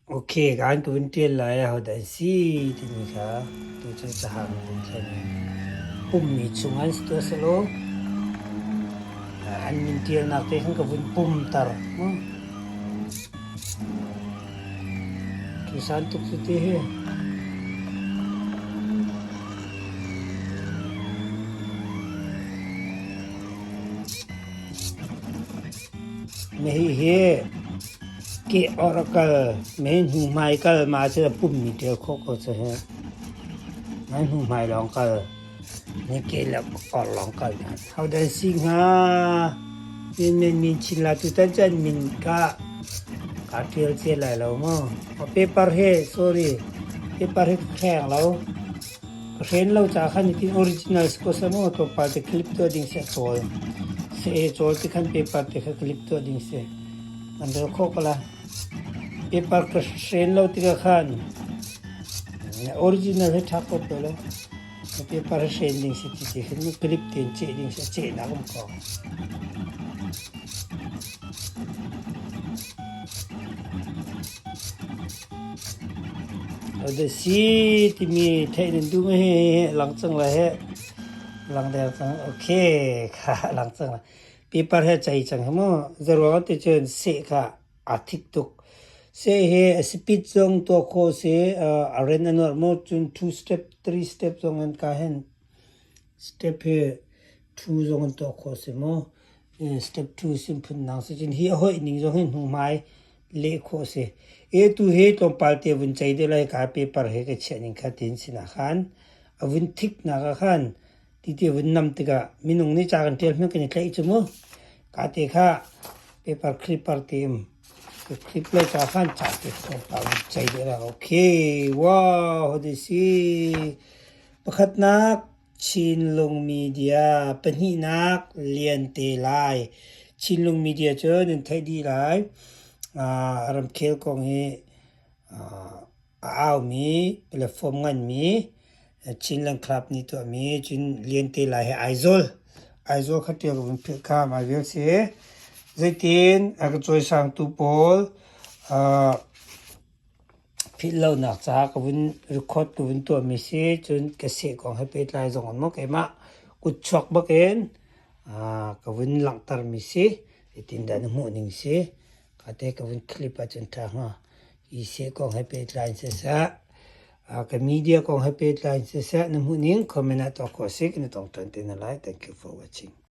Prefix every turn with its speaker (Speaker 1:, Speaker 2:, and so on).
Speaker 1: Okay, kaan ka vun ṭial lai ahodah an si timi kha tu cu cahang vun thlen in pummi chung an si tuah sehlaw an min ṭialnak te khan ka vun pumter. Tusan tuk cu ti hi. Hihi keh or a kal, mei hnuhmai kal ma cu pummi ṭial khawh ko cu hi. Mei hnuhmai lawng kal, ni ke le or lawng kal hna. Hodah si hnga? Min men min chin la tutan cu an min ka kaa ṭial cia lai lo maw? Paper he, sorry, paper he ka kheng lo. Ka hren lo caah khan nitin original si ko seh maw tlawmpal te clip tuah ding si a cawl. Si e cawl ti khan paper te kha clip tuah ding si. An rel khawh ko la. Paper ka hren lo tikah khan original he ṭha ko pe lo. Paper he hren ding si ti ti khan clip tein ceh ding si a cehnak um ko. Hodah si timi theih nan duh maw hi lang cang lai heh. Lang der cang. Okay, kha lang cang lai. Paper he chei cang hi mu. Zaruang ti cun seh kha aa thik tuk. Seh hi a speed zong tuah khawh si, a ren a nuarh mu cun two step, three step zong an ka hen. Step hi two zong an tuah khawh si mu. Step two sim phun nang si cun hi a hoih ning zong hi hnuhmai leh khawh a si. E tu hi tlawmpal te vun cei deuh lai ka paper he ka chiah ning kha tin sinah khan a vun thik nak ah khan ti ti vun nam tikah minung nih ca kan ṭial hmang kan i tlaih cu mu. Ka te kha paper clipper te um ka clip lai ca khan ca te tlawmpal vun cei deuh lai. Okay, wow, hodi si. Pakhatnak Chinlung Media pahnihnak lian te lai. Chinlung Media cu nan theih dih lai. Ramkhel kong hi a aumi platform nganmi Chinland Club nih tuahmi cun Lian Te Lai he Aizawl. Aizawl kha ṭial ka vun philh kha mah vial si. Zeitin a ka cawisangtu pawl Philhlonak caah ka vun record ka vun tuahmi si. Cun ka seh kong he pehtlai zong in maw keimah kutchuak bakin ka vun langhtermi si. Zeitindah na hmuh ning si. Kate ka vun clip ahcun ṭha hnga. Hi seh kong he pehtlai in siseh, ka media kong he pehtlai in siseh, na hmuh ning comment ah tuah khawh a si. Kan i tong ṭhan te hna lai. Thank you for watching.